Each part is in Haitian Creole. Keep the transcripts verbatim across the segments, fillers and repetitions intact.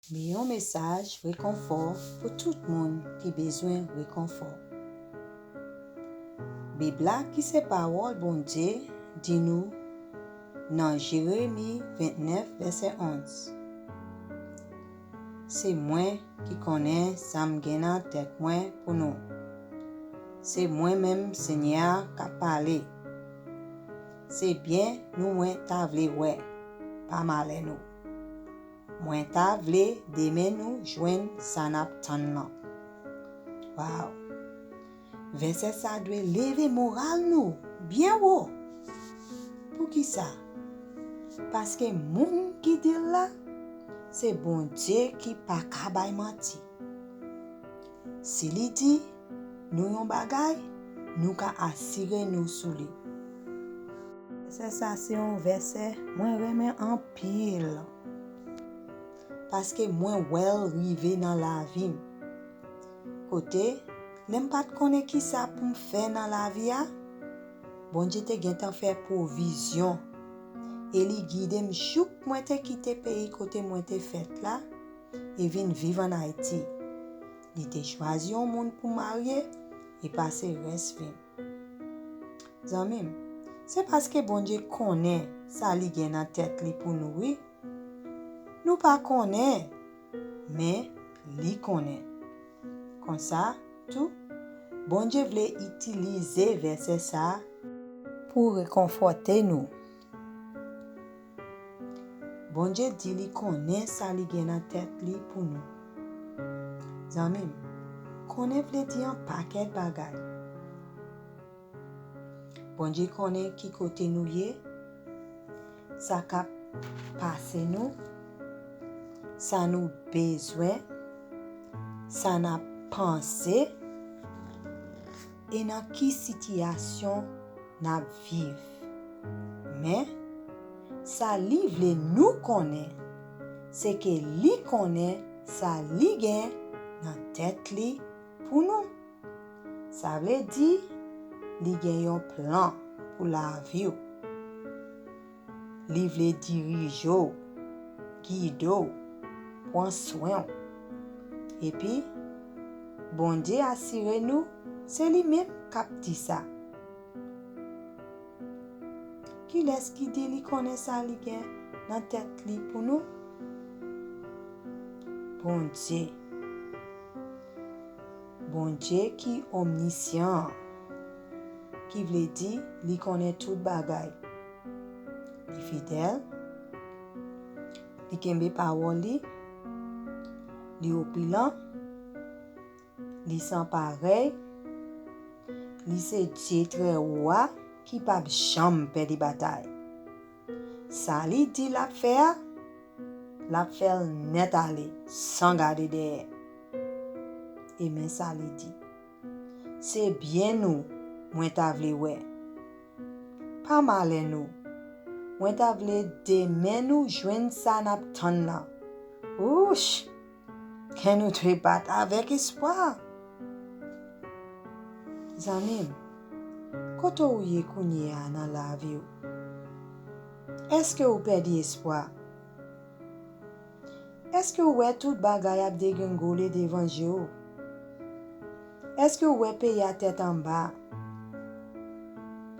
Men yon mesaj rekonfò pou tout moun ki bezwen rekonfò. Bib la, ki se pawòl Bondye, di nou nan Jeremi vennèf, vèsè onz: Se mwen ki konnen sa m gen nan tèt mwen pou nou. Se mwen menm, Senyè a, k ap pale. Se byen nou mwen ta vle wè, pa malè nou. Mwen ta vle demen nou jwenn sa n ap tann lan. Waw! Vèsè sa dwe leve moral nou byen wo. Poukisa? Paske moun ki di l la, se Bondye ki pa ka bay manti. Si li di nou yon bagay, nou ka asire nou sou li. Vèsè sa se yon vèsè mwen renmen anpil. Paske mwen wè l rive nan lavi m. Kote, lè m pa t konnen kisa pou m fè nan lavi a, Bondye te gentan fè pwovizyon e li gide m jouk mwen te kite peyi kote mwen te fèt la e vin viv ann Ayiti. Li te chwazi yon moun pou m marye e pase rès vi m. Zanmi m, se paske Bondye konnen sa li gen nan tèt li pou nou, wi. Nou pa konnen, men li konnen. Konsa, tou, Bondye vle itilize vèsè sa a pou rekonfòte nou. Bondye di li konnen sa li gen nan tèt li pou nou. Zanmi m, konnen vle di yon pakèt bagay. Bondye konnen ki kote nou ye, sa k ap pase nou, sa nou bezwen, sa n ap panse, e nan ki sitiyasyon n ap viv. Men, sa li vle nou konnen, se ke li konnen sa li gen nan tèt li pou nou. Sa vle di, li gen yon plan pou lavi w. Li vle dirije w, gide w, pran swen w. Epi, Bondye asire nou se li menm k ap di sa. Kilès ki di li konnen sa li gen nan tèt li pou nou? Bondye. Bondye ki omnisyan an, ki vle di li konnen tout bagay. Li fidèl, li kenbe pawòl li, li opilan, li san parèy, li se Dye trè wo a ki p ap janm pèdi batay. Sa li di l ap fè a, l ap fè l nèt ale, san gade dèyè. E men sa li di: Se byen nou mwen ta vle wè, pa malè nou. Mwen ta vle demen nou jwenn sa n ap tann lan. Wouch! Kè nou dwe bat avèk espwa. Zanmi m, kote w ye kounye a nan lavi w? Èske w pèdi espwa? Èske w wè tout bagay ap degrengole devan je w? Èske w wè peyi a tèt anba?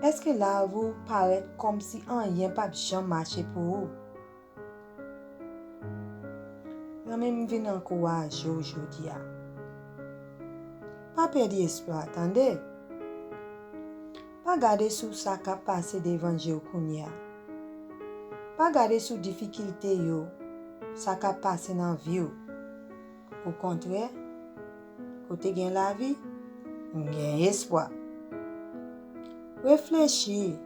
Èske lavi w parèt kòmsi anyen p ap janm mache pou ou? Zanmi m, vin ankouraje w jodi a. Pa pèdi espwa, tande. Pa gade sou sa k ap pase devan je w kounye a. Pa gade sou difikilte yo, sa k ap pase nan vi w. Okontrè, kote gen lavi, gen espwa. Reflechi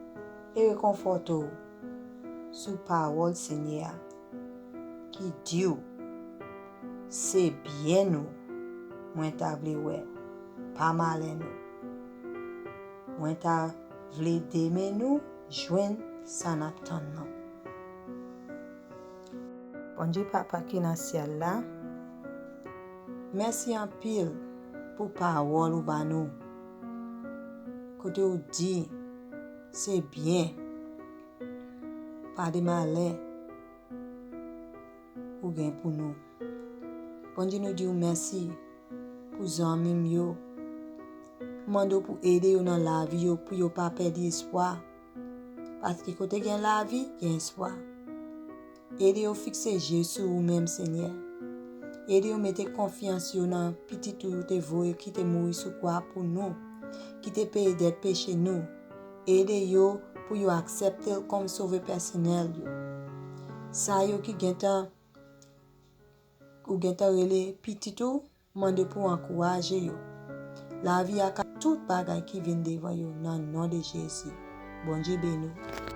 e rekonfòte w sou pawòl Senyè a ki di w: Se byen nou mwen ta vle wè, pa malè nou. Mwen ta vle demen nou jwenn sa n ap tann lan. Bondye Papa ki nan syèl la, mèsi anpil pou pawòl ou ba nou. Kote ou di, se byen, pa de malè ou gen pou nou. Bondye, nou di w mèsi pou zanmi m yo. M mande w pou ede yo nan lavi yo, pou yo pa pèdi espwa. Paske kote gen lavi, gen espwa. Ede yo fikse je sou ou menm, Senyè. Ede yo mete konfyans yo nan Pitit ou te voye, ki te mouri sou kwa pou nou, ki te peye dèt peche nou. Ede yo pou yo aksepte l kòm Sovè pèsonèl yo. Sa yo ki gentan, ou gentan rele pitit ou, mande pou ankouraje yo. Lavi ak tout bagay ki vin devan yo nan non de Jezi. Bondye beni w.